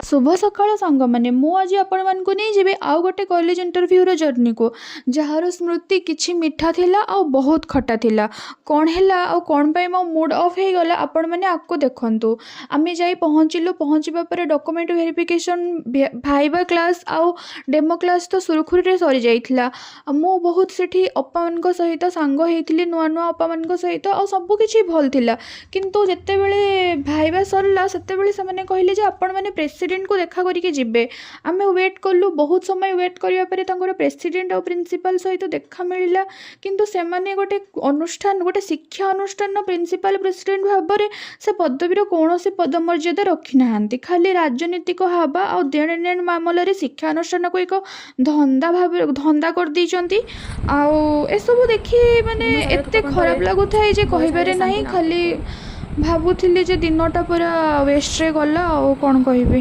ଶୁଭ ସକାଳ ସାଙ୍ଗମାନେ। ମୁଁ ଆଜି ଆପଣମାନଙ୍କୁ ନେଇଯିବି ଆଉ ଗୋଟେ କଲେଜ ଇଣ୍ଟରଭ୍ୟୁର ଜର୍ଣ୍ଣିକୁ, ଯାହାର ସ୍ମୃତି କିଛି ମିଠା ଥିଲା ଆଉ ବହୁତ ଖଟା ଥିଲା। କ'ଣ ହେଲା ଆଉ କ'ଣ ପାଇଁ ମୋ ମୁଡ଼୍ ଅଫ୍ ହେଇଗଲା, ଆପଣମାନେ ଆଗକୁ ଦେଖନ୍ତୁ। ଆମେ ଯାଇ ପହଞ୍ଚିଲୁ। ପହଞ୍ଚିବା ପରେ ଡକୁମେଣ୍ଟ ଭେରିଫିକେସନ୍, ଭାଇବା କ୍ଲାସ୍ ଆଉ ଡେମୋ କ୍ଲାସ୍ ତ ସୁରୁଖୁରୁରେ ସରିଯାଇଥିଲା। ଆଉ ମୁଁ ବହୁତ ସେଠି ଅପାମାନଙ୍କ ସହିତ ସାଙ୍ଗ ହେଇଥିଲି, ନୂଆ ନୂଆ ଅପାମାନଙ୍କ ସହିତ, ଆଉ ସବୁ କିଛି ଭଲ ଥିଲା। କିନ୍ତୁ ଯେତେବେଳେ ଭାଇବା ସରିଲା, ସେତେବେଳେ ସେମାନେ କହିଲେ ଯେ ଆପଣମାନେ ପ୍ରେସିଡେଣ୍ଟକୁ ଦେଖା କରିକି ଯିବେ। ଆମେ ୱେଟ୍ କଲୁ। ବହୁତ ସମୟ ୱେଟ୍ କରିବା ପରେ ତାଙ୍କର ପ୍ରେସିଡେଣ୍ଟ ଆଉ ପ୍ରିନ୍ସିପାଲ୍ ସହିତ ଦେଖା ମିଳିଲା। କିନ୍ତୁ ସେମାନେ ଗୋଟେ ଅନୁଷ୍ଠାନ, ଗୋଟେ ଶିକ୍ଷା ଅନୁଷ୍ଠାନର ପ୍ରିନ୍ସିପାଲ୍, ପ୍ରେସିଡେଣ୍ଟ ଭାବରେ ସେ ପଦବୀର କୌଣସି ପଦମର୍ଯ୍ୟାଦା ରଖିନାହାନ୍ତି। ଖାଲି ରାଜନୀତିକ ହାବା ଆଉ ଦେଣ ନେଣ ମାମଲାରେ ଶିକ୍ଷା ଅନୁଷ୍ଠାନକୁ ଏକ ଧନ୍ଦା ଭାବରେ ଧନ୍ଦା କରିଦେଇଛନ୍ତି। ଆଉ ଏସବୁ ଦେଖି ମାନେ ଦିନ ସାରା ଏତେ ଥକା ଖରାପ ପରେ ଲାଗୁଥାଏ ଯେ ଘରେ କହିବାରେ ଛାଡ଼ିଲେ ନାହିଁ। ଶାନ୍ତି ନା। ଖାଲି ଭାବୁଥିଲି ଯେ ଦିନଟା ପୁରା ୱେଷ୍ଟରେ ଗଲା, ଆଉ କ'ଣ କହିବି?